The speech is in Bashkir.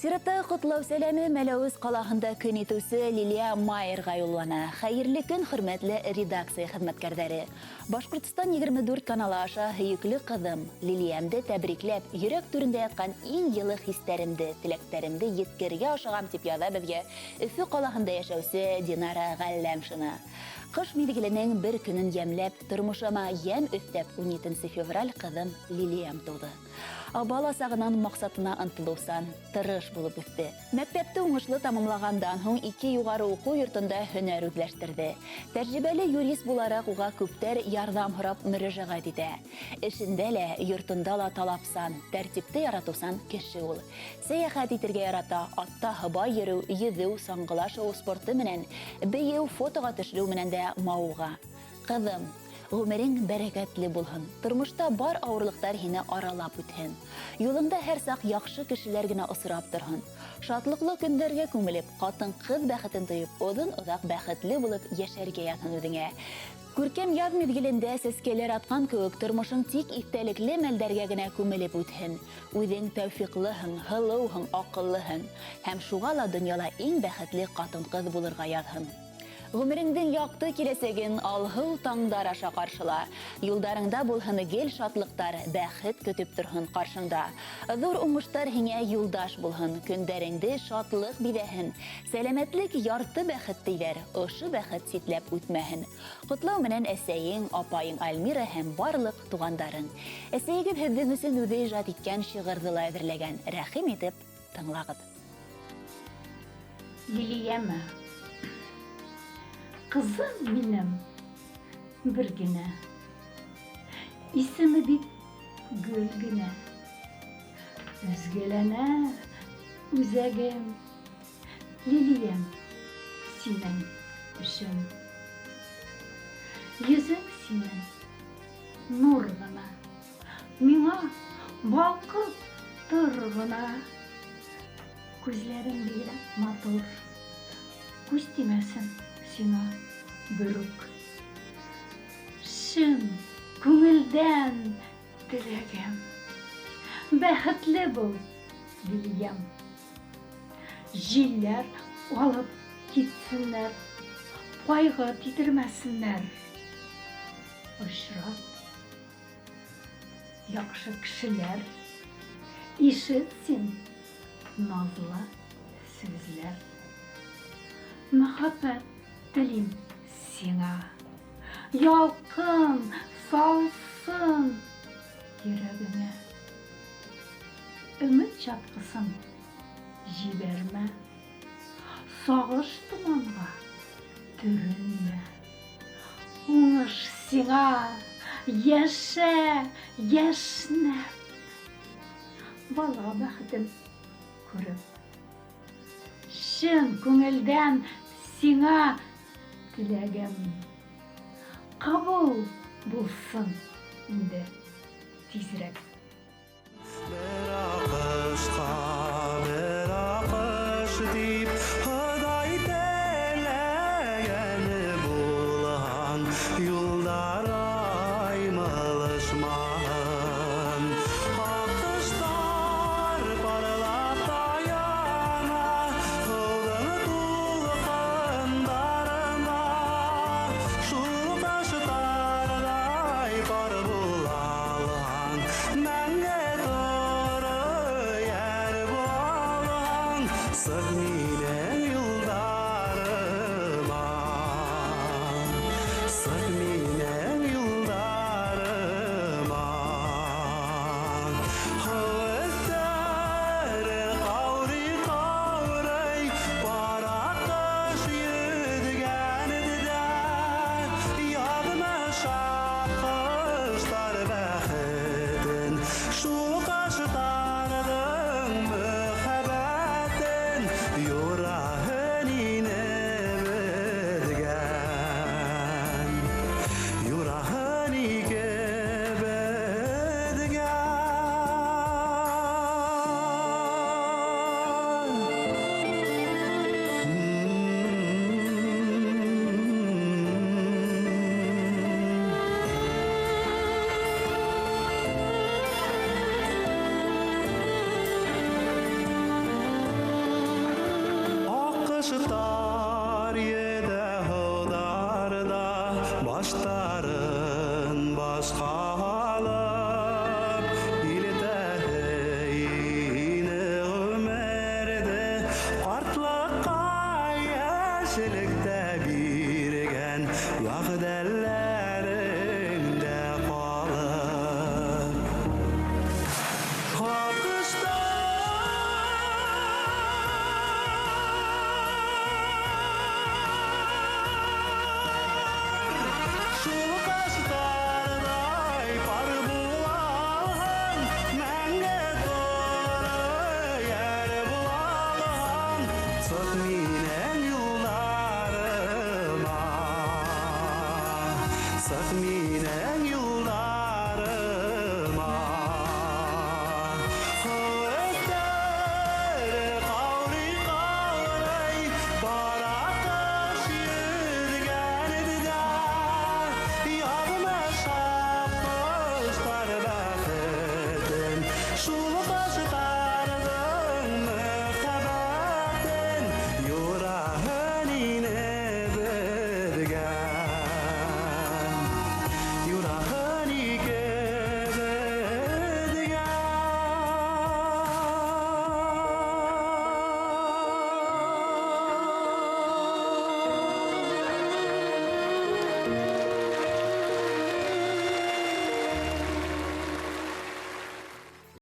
Сираттағы ҡотлау сәләме Мәләүез ҡалаһында көн итеүсе Лилия Майерға юллана. Хәйерле көн, хөрмәтле редакция хеҙмәткәрҙәре. Башҡортостан 24 каналы аша һөйөклө ҡыҙым Лилиәмде тәбрикләп, йөрәк түрендә ятҡан иң йылы хистәремде, теләктәремде еткерергә ашығам, тип яҙа беҙгә Өфө ҡалаһында йәшәүсе Динара Ғәлләмшина. Ҡыш миҙгеленең бер көнөн йәмләп, тормошома йәм өҫтәп, 17 февраль ҡыҙым Лилиәм тыуҙы. Бала сағынан маҡсатына ынтылыусан, тырыш булып үҫте. Мәктәпте уңышлы тамамлағандан һуң ике юғары уҡыу йортонда һөнәр үҙләштерҙе. Тәжрибәле юрист булараҡ уға күптәр ярҙам һорап мөрәжәғәт итә. Эшендә лә, йортонда ла талапсан, тәртипте яратыусан кеше ул. Сәйәхәт итергә ярата, атта һыбай йөрөү, йөҙөү, саңғыла шыуыу спорты менән, бейеү, фотоға төшөрөү менән дә мауыға. Ҡыҙым, ғүмерең бәрәкәтле булһын. Тормошта бар ауырлыҡтар һине аралап үтһен. Юлыңда һәр саҡ яҡшы кешеләр генә осрап торһон. Шатлыҡлы көндәргә күмелеп, ҡатын-ҡыҙ бәхетен тоеп, оҙон-оҙаҡ бәхетле булып йәшәргә яҙһын үҙеңә. Күркәм яҙ миҙгелендә сәскәләр атҡан кеүек, тормошоң тик иҫтәлекле мәлдәргә генә күмелеп үтһен. Үҙең тәүфиҡлыһың, һылыуһың, аҡыллыһың. Һәм шуға ла донъяла иң бәхетле ҡатын-ҡыҙ булырға яҙһын. Ғүмереңдең яҡты киләсәген алһыу таңдар аша ҡаршыла. Юлдарыңда булһын гел шатлыҡтар, бәхет көтөп торһон ҡаршыңда. Ҙур уңыштар һиңә юлдаш булһын, көндәреңде шатлыҡ биҙәһен. Сәләмәтлек ярты бәхет тиҙәр, ошо бәхет ситләп үтмәһен. Ҡотлау менән әсәйең, апайың Альмира һәм барлыҡ туғандарың. Әсәйегеҙ һеҙҙең өсөн үҙе ижад иткән шиғырҙы ла әҙерләгән. Рәхим итеп тыңлағыҙ. Лилияма, ҡыҙым минең бер генә. Исеме бит гөл генә. Өзгәләнә үзәгем. Лилиям, синең өсөн. Йөҙөң синең нур ғына. Миңа балҡып тор ғына. Күҙләрең бигерәк матур. Күҙ тимәсен сиңа берүк. Чын күңелдән теләгем. Бәхетле бул, Лилиям. Җилләр алып китсеннәр, кайгы тидермәсеннәр. Очрат яхшы кешеләр, ишет син назлы сүзләр. Мәхәббәт телим сиңа. Ялкын салсын йөрәгеңә. Өмет чаткысын җибәрмә. Сагыш томанга төренмә. Уңыш сиңа, яшә, яшьнәп. Бала бәхетен күреп. Чын күңелдән сиңа теләгем. Кабул булсын инде тизрәк. Бер аҡышҡа, бер аҡыш тип, Хоҙай теләгәне булһын, юлдар аймылышмаһын. Аҡыштар парлап таяна, һыуҙың тулҡындарына. Шул ҡоштарҙай пар булалһаң, мәңге торо йәр булалһаң, сыҡ минең юлдарыма. Сыҡ минең юлдарыма. Һыу өҫтәре ҡаурый-ҡаурый, пар аҡҡош йөҙгәндә, яҙмыш аҡҡоштар бәхетен, шул ҡоштарҙың мөхәббәтен Таштары.